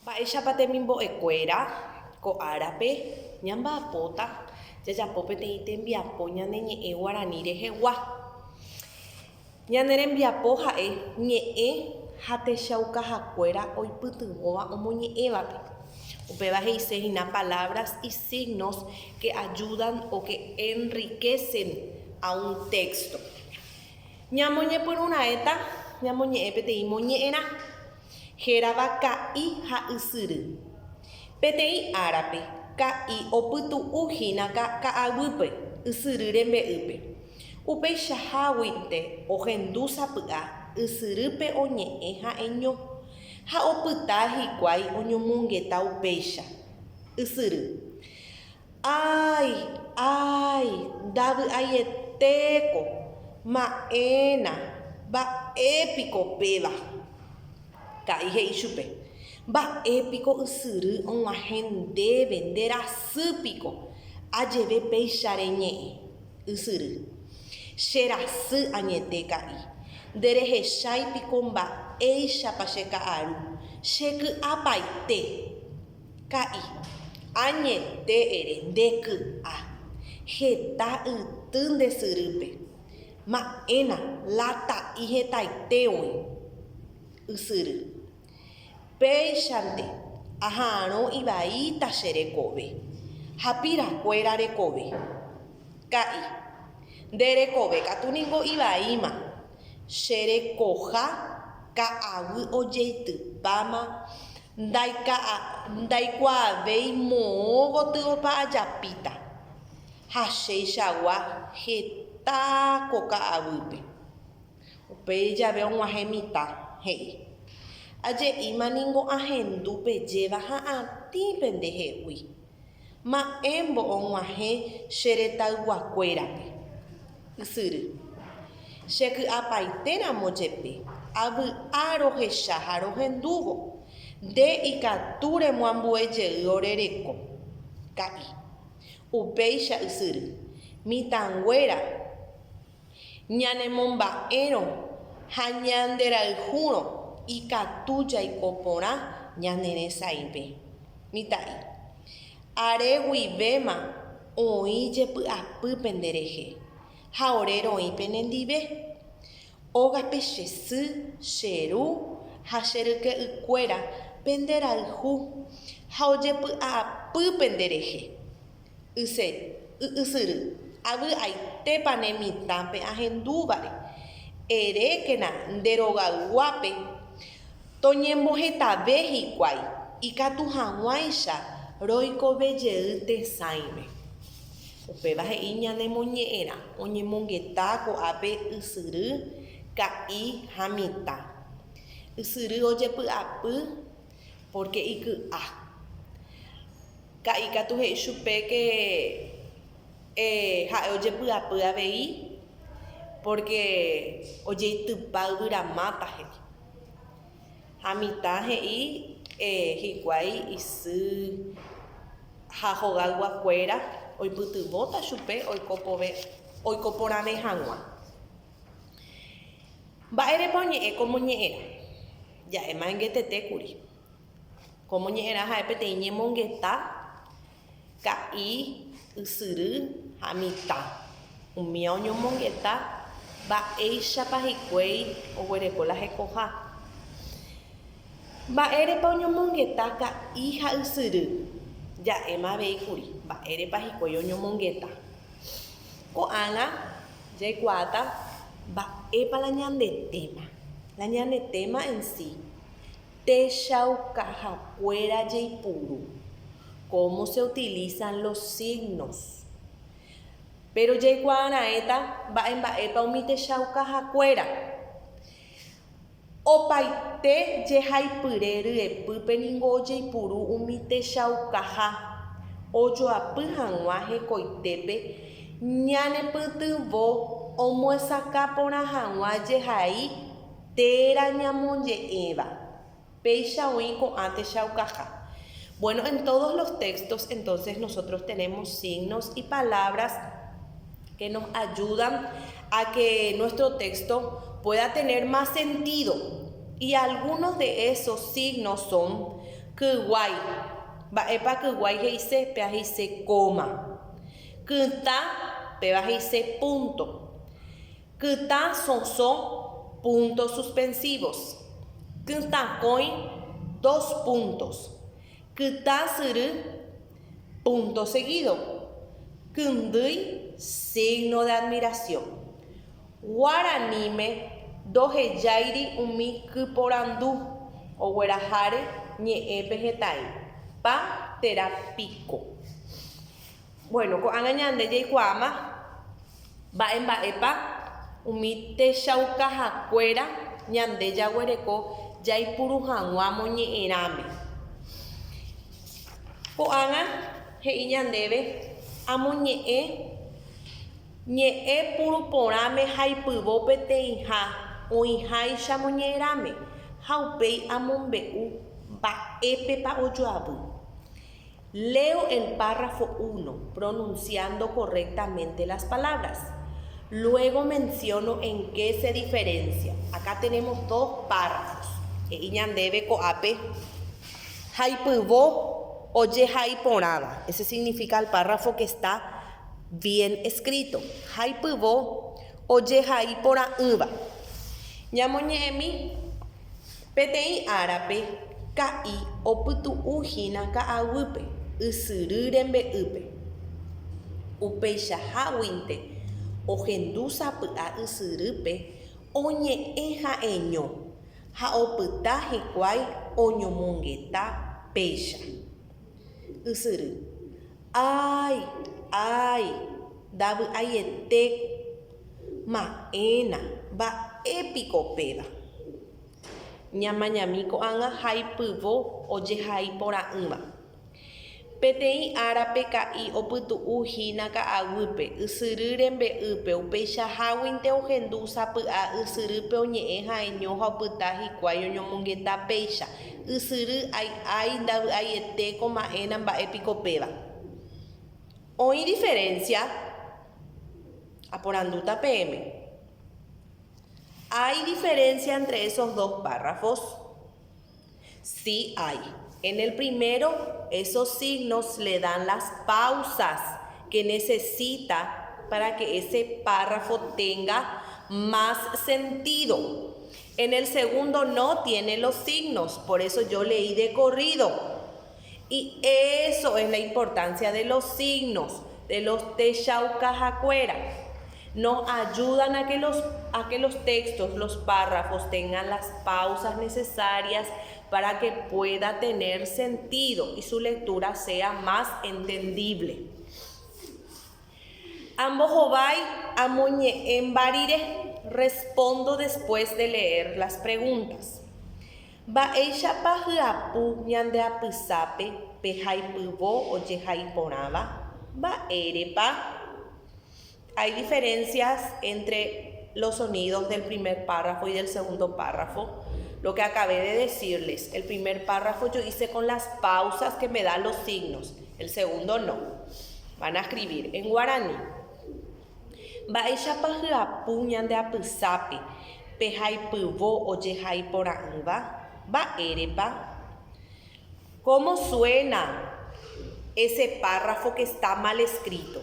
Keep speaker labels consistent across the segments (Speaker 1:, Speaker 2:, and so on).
Speaker 1: Mba'éichapa temimbo'ekuéra ko árape ñamba'apóta jajapo peteĩ tembiapo ñane ñe'ẽ guarani rehegua? Ñane rembiapo ha'e ñe'ẽ ha techaukahakuéra oipytyvõva omoñe'ẽvape. Upéva he'ise hína palabras y signos que ayudan o que enriquecen a un texto. Ñamoñepyrũraẽta ñamoñe'ẽ peteĩ moñe'ẽrã. Hérava Ka'i ha Ysyry. Peteĩ árape, Ka'i opytu'u hína ka'aguýpe, ysyry rembe'ýpe. Upeichaháguinte ohendu sapy'a ysyrýpe oñe'ẽ ha'eño, ha opyta hikuái oñomongeta upéicha. Ysyry. Ái! Ái! Ndavy'aietéko! Ma'ẽna! Mba'e piko péva? Ka'i he'i chupe, Mba'e piko ysyry og̃uahẽ ndéve, nde rasy piko, ajeve péicha reñe'ẽ. Ysyry. Che rasy añete, Ka'i. Nderehechái piko mba'éichapa che ka'aru, che ky'apaite. Ka'i, Añete ere nde ky'a, heta yty nde syrýpe. Ma'ẽna, lata'i hetaite oĩ. Ysyry. Péichante, aha'arõ ivaíta che rekove ha pirakuéra rekove. Ka'i, Nde rekove katu ningo ivaíma. Che rekoha ka'aguy ojeitypáma ndaikuaavéi moõ gotyopa ajapíta, ha cheichagua heta ko ka'aguýpe. Upéi jave og̃uahẽ mitã, he'i, Aje'íma ningo ahendu pejéva ha atĩ pendehegui. Ma'ẽmbo og̃uahẽ che retãyguakuérape. Ysyry. Che ky'apaite ramo jepe, avy'a rohecha ha rohendúvo, nde ikatu remoambue jey ore reko. Ka'i. Upéicha ysyry. Mitãnguéra. Ñanemomba'érõ ha ñanderayhúrõ ikatu jaiko porã ñane resãipe. Mitã'i. Are guivéma oĩ jepy'apy penderehe, ha ore roĩ penendive. Ógape che sy, che ru ha che ryke'ykuéra penderayhu ha ojepy'apy penderehe. Ysyry, avy'aitépa ne mitã pe ahendúvare. Erékena nde rogayguápe toñembohetave hikuái ikatu hag̃uáicha roikove jey tesãime. Upéva he'i ñanemoñe'ẽrã oñemongeta ko'ápe ysyry, ka'i ha mitã. Ysyry ojepy'apy pórke iky'a. Ka'i katu he'i chupe ke ha'e ojepy'apy avei pórke ojeitypa yvyramáta he'i. Ha mitã he'i hikuái isy ha hogayguakuéra oipytyvõta chupe oiko porãve hag̃ua. Mba'érepa oñe'ẽ ko moñe'ẽrã? Ja'éma engetete kuri. Ko moñe'ẽrã ha'e peteĩ ñemongeta ka'i, ysyry ha mitã. Umíva oñomongeta mba'éichapa hikuái oguereko la hekoha. Mba'érepa oñomongeta ka'i ha ysyry? Ja'éma avei kuri mba'érepa hikuái oñomongeta. Ko'ág̃a jaikuaáta mba'épa la ñande téma. La ñane téma en sí. Techaukahakuéra jeipuru, Cómo se utilizan los signos. Péro jaikuaa raẽta mba'emba'épa umi techaukahakuéra. Opaite jehaipyre ryepýpe ningo ojeipuru umi techaukaha ojoapy hag̃ua hekoitépe ñanepytyvõ omyesakã porã hag̃ua jehai Térã ñamoñe'ẽva. Péicha oĩ ko'ã techaukaha. Bueno, en todos los textos entonces nosotros tenemos signos y palabras que nos ayudan a que nuestro texto pueda tener más sentido. Y algunos de esos signos son. Kyguái. Mba'épa kyguái he'ise? Péva he'ise coma. Kytã, péva he'ise punto. Kytã sosõ, puntos suspensivos. Kytãkõi, dos puntos. Kytã syry, punto seguido. Kyndýi, signo de admiración. Guaraníme ndohejáiri umi kyporandu ogueraháre ñe'ẽ pehetãi, pa térã piko. Bueno, ko'ág̃a ñande jaikuaáma mba'e mba'épa umi techaukahakuéra ñande jaguereko jaipuru hag̃ua moñe'ẽrãme. Ko'ág̃a he'i ñandéve amoñe'ẽ Ñe'ẽ puru porãme haipyvo peteĩha oĩháicha moñe'ẽrãme ha upéi amombe'u mba'épepa ojoavy. Leo el párrafo uno, pronunciando correctamente las palabras. Luego menciono en qué se diferencia. Acá tenemos dos párrafos. He'i ñandéve ko'ápe haipyvo ojehai porãva. Ese significa el párrafo que está bien escrito, haipyvo ojehai porã'ỹva. Ñamoñe'ẽmi peteĩ árape ka'i opytu'u hína ka'aguýpe, ysyry rembe'ýpe. Upeichaháguinte ohendu sapy'a ysyrýpe oñe'ẽ ha'eño ha opyta hikuái oñomongeta péicha. Ysyry. Ái! Ái! Ndavy'aiete Ma'ẽna, mba'e piko péva? Ñamañami ko'ág̃a haipyvo ojehai porã'ỹva. Peteĩ árape ka'i opytu'u hína ka'aguýpe, ysyry rembe'ýpe, upeichaháguinte ohendu sapy'a ysyrýpe oñe'ẽ ha'eño ha opyta hikuái oñomongeta péicha, Ysyry ái ái ndavy'aiete ko ma'ẽna mba'e piko péva. Oĩ diferencia? Aporandúta peẽme. Hay diferencia entre esos dos párrafos? Sí hay. En el primero, esos signos le dan las pausas que necesita para que ese párrafo tenga más sentido. En el segundo no tiene los signos, por eso yo leí de corrido. Y eso es la importancia de los signos, de los techaucajacuera. Nos ayudan a que los, a que los textos, los párrafos tengan las pausas necesarias para que pueda tener sentido y su lectura sea más entendible. Ambohovái amoñe'ẽmba rire, respondo después de leer las preguntas. Mba'éichapa hyapu ñande apysápe pe haipyvo ojehai porãva? Mba'érepa? Hay diferencias entre los sonidos del primer párrafo y del segundo párrafo. Lo que acabé de decirles, el primer párrafo yo hice con las pausas que me dan los signos, el segundo no. Van a escribir en guaraní. Mba'éichapa hyapu ñande apysápe pe haipyvo ojehai porã'ỹva? Mba'érepa? Cómo suena ese párrafo que está mal escrito?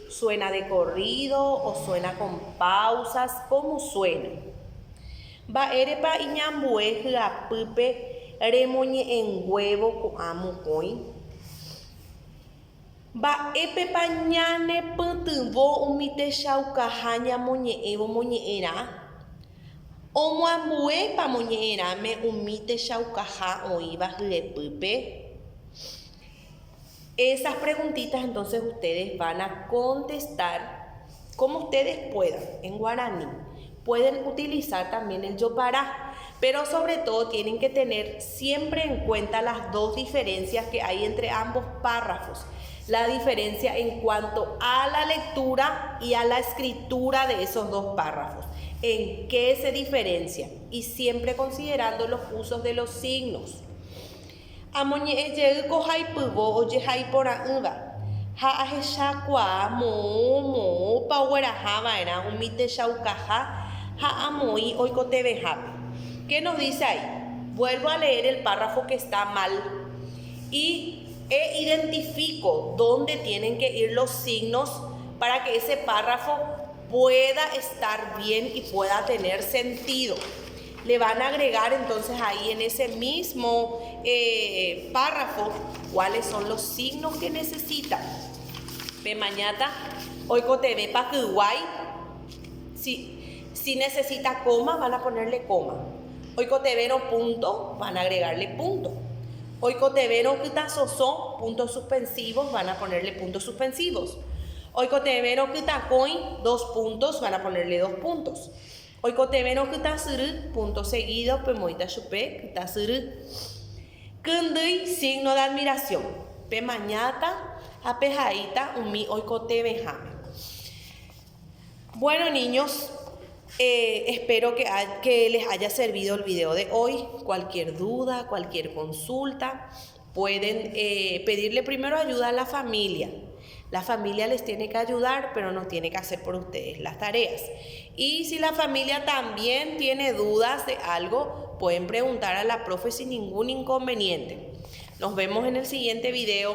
Speaker 1: Suena de corrido o suena con pausas? Cómo suena? Mba'érepa iñambue hyapýpe remoñe'ẽnguévo ko'ã mokõi? Mba'épepa ñanepytyvõ umi techaukaha ñamoñe'ẽvo moñe'ẽrã? Omoambuépa moñe'ẽrãme umi techaukaha oĩva hyepýpe? Esas preguntitas entonces ustedes van a contestar como ustedes puedan en guaraní. Pueden utilizar también el jopara, pero sobre todo tienen que tener siempre en cuenta las dos diferencias que hay entre ambos párrafos. La diferencia en cuanto a la lectura y a la escritura de esos dos párrafos. ¿En qué se diferencia? Y siempre considerando los usos de los signos. Amoñe'ẽ jey ko haipyvo ojehaiporã'ỹva, ha ahechakuaa moõ moõpa ogueraha va'erã umi techaukaha ha amoĩ oikotevẽhápe. Qué nos dice ahí? Vuelvo a leer el párrafo que está mal y e identifico dónde tienen que ir los signos para que ese párrafo pueda estar bien y pueda tener sentido. Le van a agregar entonces ahí en ese mismo eh, párrafo cuáles son los signos que necesita. Pemañáta oikotevẽpa kyguái, si, si necesita coma, van a ponerle coma. Oikotevẽrõ punto, van a agregarle punto. Oikotevẽrõ kytasosõ, puntos suspensivos, van a ponerle puntos suspensivos. Oikotevẽrõ kytakõi, dos puntos, van a ponerle dos puntos. Oikotevẽrõ kytasyry, punto seguido, pemoĩta chupe kytasyry. Kyndýi, signo de admiración. Pemañáta ha pehaíta umi oikotevẽháme. Bueno niños, eh, espero que, que les haya servido el video de hoy. Cualquier duda, cualquier consulta, pueden eh, pedirle primero ayuda a la familia. La familia les tiene que ayudar, pero no tiene que hacer por ustedes las tareas. Y si la familia también tiene dudas de algo, pueden preguntar a la profe sin ningún inconveniente. Nos vemos en el siguiente video.